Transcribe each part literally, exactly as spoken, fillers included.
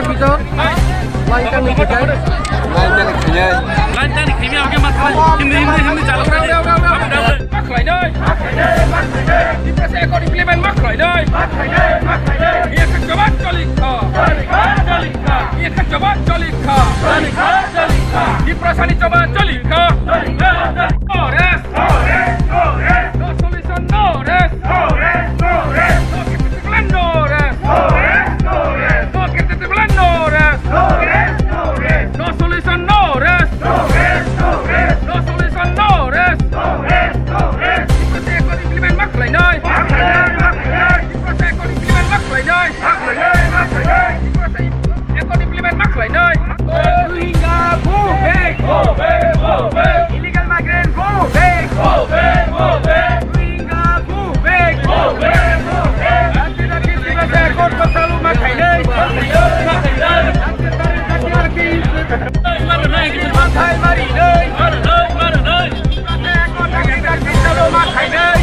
Line tani khini. Line tani khini, oke, mat khlai. Hindi, hindi, hindi, chalok. Mak khlai dai. Tiprasa Accord implement mak khlai dai. Iya khe choba choli kha. Iya khe choba choli kha. Tiprasa ni choba choli kha. No rest. No solution, no rest. No rest, no rest. No captive land, no rest. No rest, no rest. No captive land, no rest. No rest, no rest. No solution, no rest. No rest, no rest. No solution, no rest. No rest, no rest. Tiprasa Accord implement mak khlai nai. Mak khlai nai, mak khlai nai. Tiprasa Accord implement mak khlai nai. Mak khlai nai, mak khlai nai. Tiprasa Accord implement mak khlai nai. Rohingya, go back. Go back, go back. Illegal migrant, go back. Go back, go back. Rohingya, go back. Go back, go back. Anti-Tiprasa Accord pasalu mak khlai nai. Anti-Tiprasa Accord pasalu mak khlai nai.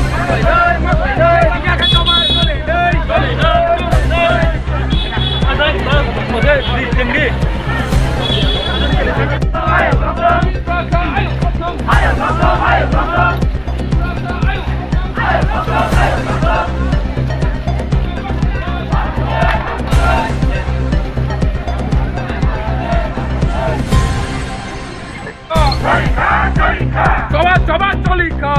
Choba, choba, choli kha.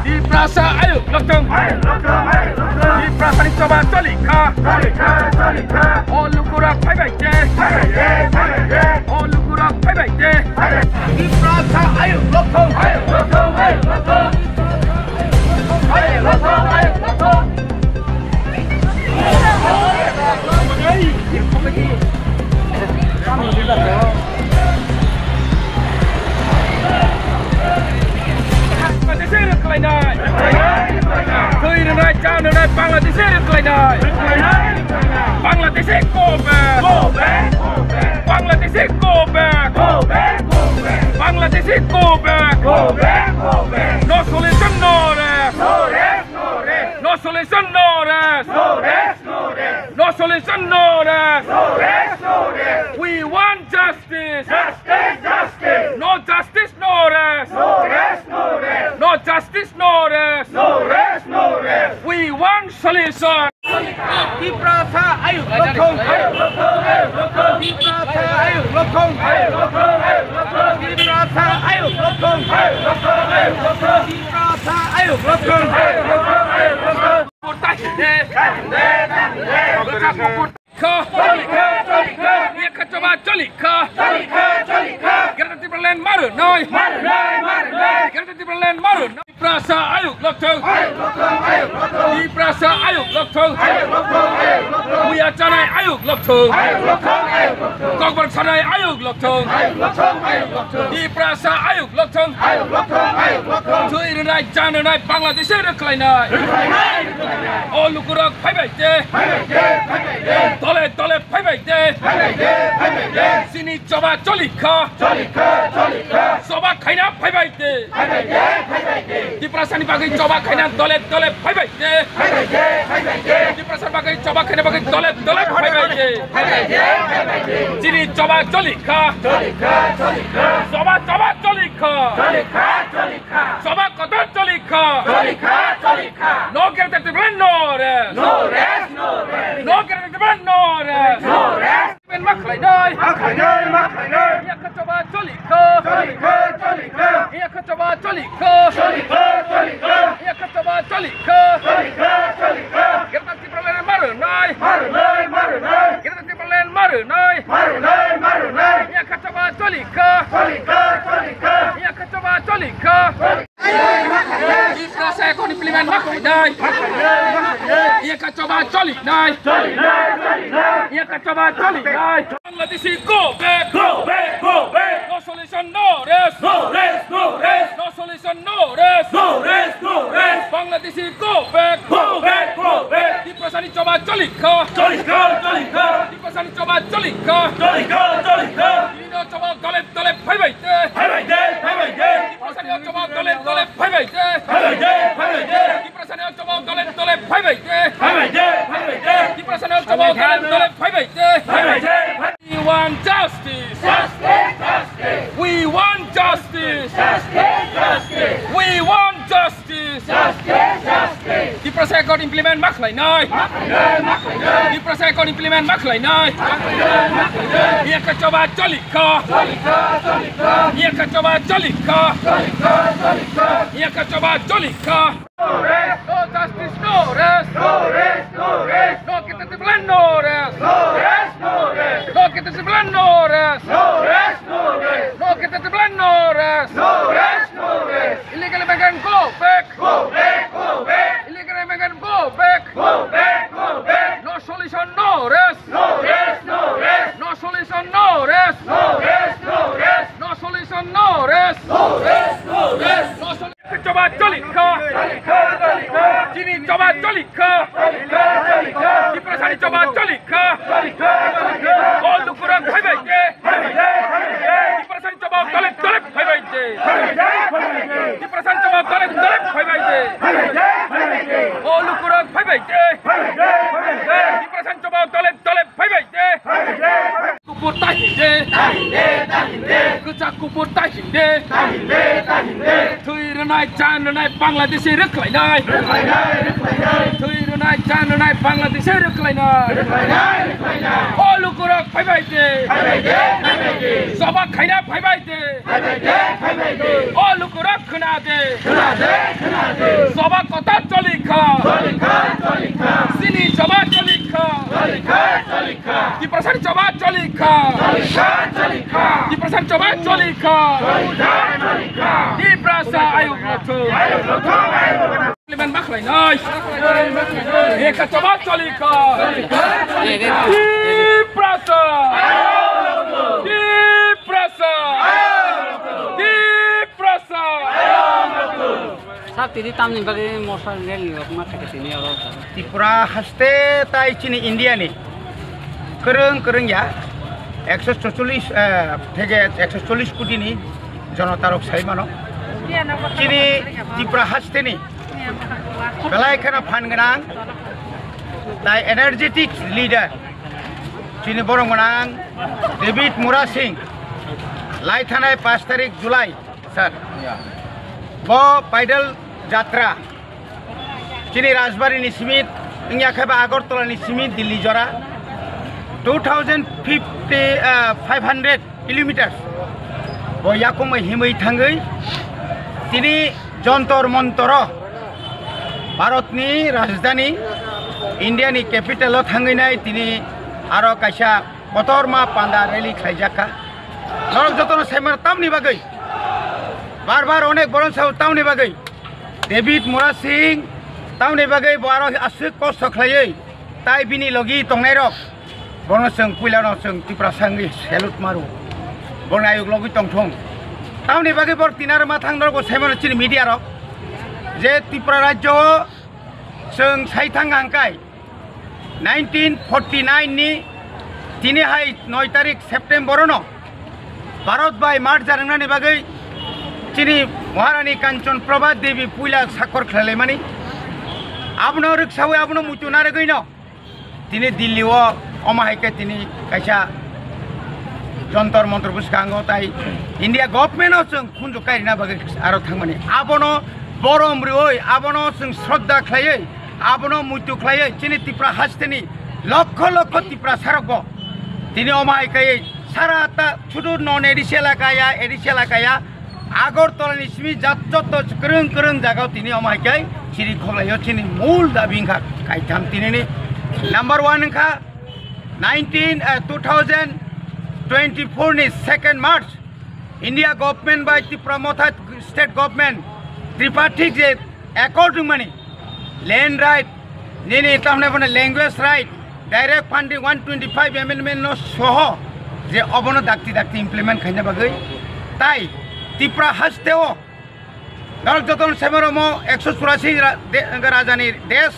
Tiprasa ayuk lokthung. Tiprasa ni choba choli kha. O lukurok phaibai de. O lukurok phaibai de. Tiprasa ayuk lokthung. Bangladesh-e rwkhlainai. Thwi rwnai, cha rwnai, Bangladesh-e rwkhlainai. Bangladesh-e go back. Bangladesh-e go back. Bangladesh-e go back. No solution, no rest. No solution, no rest. No solution, no rest. We want justice. Justice, justice. No justice, no rest. No rest, no rest. No justice, no rest. No rest, no rest. We want solution. Tiprasa ayuk lokthung. Tiprasa ayuk lokthung. Tiprasa ayuk lokthung. Tiprasa ayuk lokthung. Kha. Iya kha choba choli kha. Greater Tipraland ma rwnai. Greater Tipraland ma rwnai. Tiprasa ayuk lokthung. Tiprasa ayuk lokthung. Muya chanai ayuk lokthung. Kokborok sanai ayuk lokthung. Tiprasa ayuk lokthung. Thwi rwnai, cha rwnai, Bangladesh-e rwkhlainai. O lukurok phaibai de. Dole dole phaibai de. Chini choba choli kha. Choba khaina phaibai de. Tiprasani bagwi choba khaina dole dole phaibai de. Tiprasani bagwi choba khaina bagwi dole dole phaibai de. Chini choba choli kha. Choba, choba choli kha. Choba kotor choli kha. No Greater Tipraland, no rest. No Greater Tipraland, no rest. Pen ma khlai nai. Ma khlai nai, ma khlai nai. Iya kha choba choli kha. Iya kha choba choli kha. Iya kha choba choli kha. Greater Tipraland ma rwnai. Greater Tipraland ma rwnai. Iya kha choba choli kha. Iya kha choba choli kha. Tiprasa Accord implement ma khlai nai. Iya kha choba choli nai. Iya kha choba choli nai. Bangladeshi go back. Go back, go back. No solution, no rest. No rest, no rest. No solution, no rest. No rest, no rest. Bangladeshi go back. Go back, go back. Tiprasani choba choli kha. Choli kha, choli kha. Tiprasani choba choli kha. Choli kha, choli kha. Chini choba dole dole phaibai de. Phaibai de, phaibai de. Tiprasani choba dole dole phaibai de. Phaibai de, phaibai de. Tiprasani choba dole dole phaibai de. Phaibai de, phaibai de. Tiprasani choba dole dole phaibai de. Tiprasa Accord implement ma khlainai. Tiprasa Accord implement ma khlainai. Yakha choba cholikha. Yakha choba cholikha. Yakha choba cholikha. No justice, no rest. No rest, no rest. No competitive land, no rest. No rest, no rest. No competitive land, no rest. No rest, no rest. No competitive land, no rest. No rest, no rest. Illegal immigrant, go back. Go back, go back. Illegal immigrant, go back. Go back, go back. No solution, no rest. No rest, no rest. No solution, no rest. No rest, no rest. No solution, no rest. No rest, no rest. No solution. Choba cholikha. Chini choba cholikha. Tiprasani choba cholikha. O lukurok phaibai de. Tiprasani choba tole tole phaibai de. Tiprasani choba tole tole phaibai de. O lukurok phaibai de. Tiprasani choba tole tole phaibai de. Kupur tahinde. Tahinde, tahinde. Kwchak kupur tahinde. Tahinde, tahinde. Thwi rwnai, chan rwnai, Bangladeshi rwkhlainai. Rwkhlainai, rwkhlainai. Thwi rwnai, chan rwnai, Bangladeshi rwkhlainai. Rwkhlainai, rwkhlainai. O lukurok phaibai de. Phaibai de, phaibai de. Choba khaina phaibai de. Phaibai de, phaibai de. O lukurok khna de. Khna de, khna de. Choba kota cholikha. Cholikha, cholikha. Chini choba cholikha. Cholikha, cholikha. Tiprasani choba cholikha. Cholikha, cholikha. Tiprasani choba cholikha. Cholikha, cholikha. Tiprasa ayuk lotho. Ayuk lotho, ayuk lotho. Implement ma khlainai. Yakha choba cholikha. Tiprasa. Tiprasa. Tiprasa. Sir, tini tamni bagwi mosa rally rok ma khaikha tini oro? Tripura haste tai chini India ni kwrwng kwrwng ya ekso chorchollish, eh, theke ekso chollish koti ni jonota rok sai mano. Chini Tripura haste ni belai kheno phan gwnang tai energetic leader chini borok gwnang David Murasing lai thanai pash tarik July. Sir, bo paidal jatra chini Rajbari ni simi wngya khe ba Agartala ni simi Delhi jora two thousand fifty, ah, five hundred kilometers bo yakung bai himwi thangwi tini Jontor Montoro Bharat ni rajdhani India ni capital o thangwi nai tini aro kaisa kotorma panda rally khlaijak kha. Norok jotono saimano tamni bagwi bar bar onek boron sao tamni bagwi David Murasing tamni bagwi bo aro aswk kosto khlaiwi tai bini logi tongnairok bono chwng puilano chwng Tiprasa wngwi salute maru. Bono ayuk logwi tongthung. Tamni bagwi bor tinaro mathang norok bo saimano chini media rok je Tripura rajyo o chwng saithang hangkai nineteen forty nine ni tini hai noi tarik September no Bharat bai merger wngnani bagwi chini Maharani Kanchan Prabha Devi puila sakkor khlailaimani. Abono rwksawi abono muitu narwgwino tini Delhi o omo hai khe tini kaisa Jontor Montor bwskango tai India government o chwng khunju kairina bagwi aro thangmani. Abono borom rwui, abono chwng shraddha khlaiwi, abono muitu khlaiwi chini Tripura hasteni lokho lokho Tiprasarokbo tini omo hai khe sara ta sudu non A D C elaka ya, A D C elaka ya, Agartala ni simi jat jotto kwrwng kwrwng jagao tini omo hai khe chiri khoklaio chini mul dabi wngkha kaitham tinini. Number one wngkha nineteen, eh, two thousand twenty-four ni second March India government bai Tripura Motha state government tripartite je accord wngmani land right, nini tamni bono language right, direct funding one twenty-five amendment no soho je obono dakti dakti implement khaina bagwi tai Tripura hasteo norok jotono semero mo ekso churasi ra-, de-, rajani desh,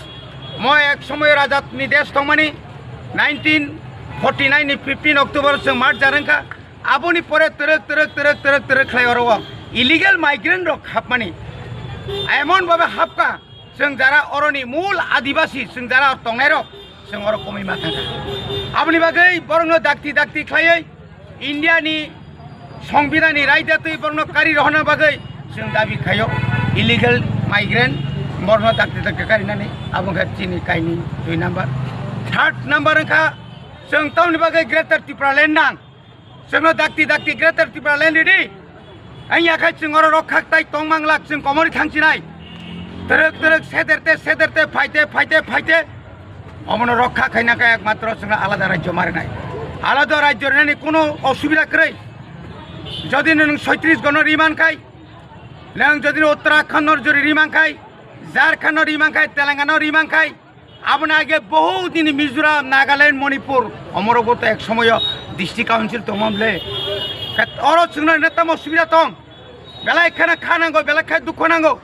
mo ek somoy rajani desh tongmani nineteen forty nine ni fifteen October chwng merger wngkha. Aboni pore twrwk twrwk twrwk twrwk twrwk khlai oro o illegal migrant rok hapmani emon babe hapka. Chwng jara oroni mul adibasi, chwng jara tongnai rok, chwng oro komwi ma thangkha. Aboni bagwi borokno dakti dakti khlaiwi India ni Songbidan ni raida twi borokno kari rohorna bagwi chwng dabi khaio illegal migrant. Borno dakti dakti karinani, abo wngkha chini kaini dui number. Third number wngkha, chwng tamoni bagwi Greater Tipraland nang. Chwngno dakti dakti Greater Tipraland ridi. Ang yakhai chwng oro rok khak tai tong manglak, chwng komori thangchinai. Twrwk twrwk sederte sederte phaite phaite phaite. Omono rokha khaina khe ekmatro chwngno alada rajyo marinai. Alada rajyo rinani kuno osubida kwrwi. Jodi nwng soitris gono riman khai, nwng jodi Uttarakhand no jodi riman khai, Jharkhand no riman khai, Telangana no riman khai, aboni age bohut dini Mizoram, Nagaland, Manipur, omoro bo to ek somoyo district council tongmon le. Kat-, oro chwngno neta mo subida tong. Belai khana kha nango, belai kha dukho nango.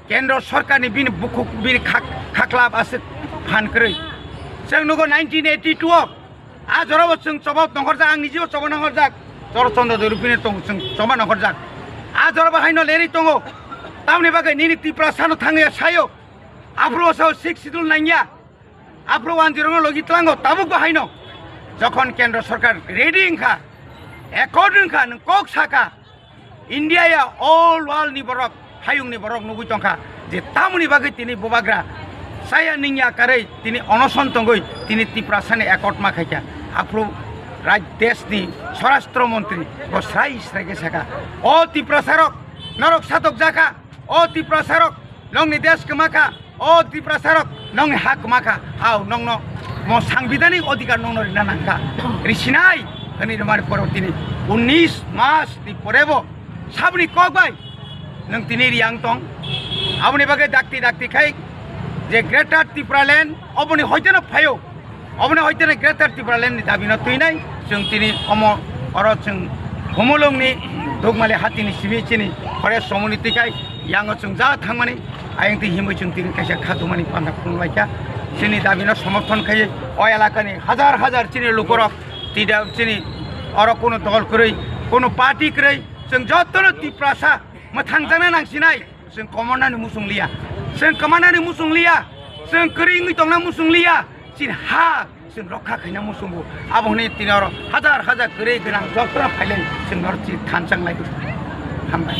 Kendro sorkarni bini bukhuk bini khak-, khaklap aswk phan kwrwi. Chwng nugo nineteen eighty-two o, a jorabo chwng choba nongkhorjak, ang nijibo choba nongkhorjak, Choro Chondro Doi Rupini tong chwng choba nongkhorjak. A jorabo haino lerwi tongo. Tamoni bagwi nini Tiprasano thangya sayo. Aphuru o sao sixth schedule nangya. Aphuru one zero no logi tlango, tabukbo haino. Jokhon kendro sorkar ready wngkha, accord wngkha, nwng kok sakha, India ya all world ni borok, hayung ni borok nugwi tongkha je tamoni bagwi tini bubagra saya ningya karwi tini onoson tongwi tini Tiprasani accord ma khaikha. Aphuru raj desh ni Swarashtra Montri bo srai srai khe sakha, "O Tiprasarok, norok satok jakha, o Tiprasarok, nongni desh kwma kha." O Tiprasarok, nongni ha kwma kha, hao nongno mo sangbidhanik odhikar nongno rina nangkha. Risinai hwnwi rwmani poro tini unnish mas ni porebo saboni kok bai nwng tini riyang tong. Aboni bagwi dakti dakti khai je Greater Tipraland oboni hoiteno phaio. Oboni hoiteno Greater Tipraland ni dabi no twinai. Chwng tini omo oro chwng Humulung ni Dukmali hati ni simi chini forest somoni twi khai yango chwng ja thangmani. Ayang twi himwi chwng tini kaisa khatumani panda phunuk laikha. Chini dabi no somorthon khai o elaka ni hajar hajar chini lukorok tida chini oro kuno dol kwrwi, kuno party kwrwi, chwng jotono Tiprasa mwthangjakna nangsinai. Chwng komonani muchung liya, chwng kwmanani muchung liya, chwng kwrwi wngwi tongna muchung liya, chini ha chwng rokha khaina muchungo. Abo hwnwi tini oro hajar hajar kwrwi gwnang jotono phailai chwng norok chini thanchang lai. Hambai.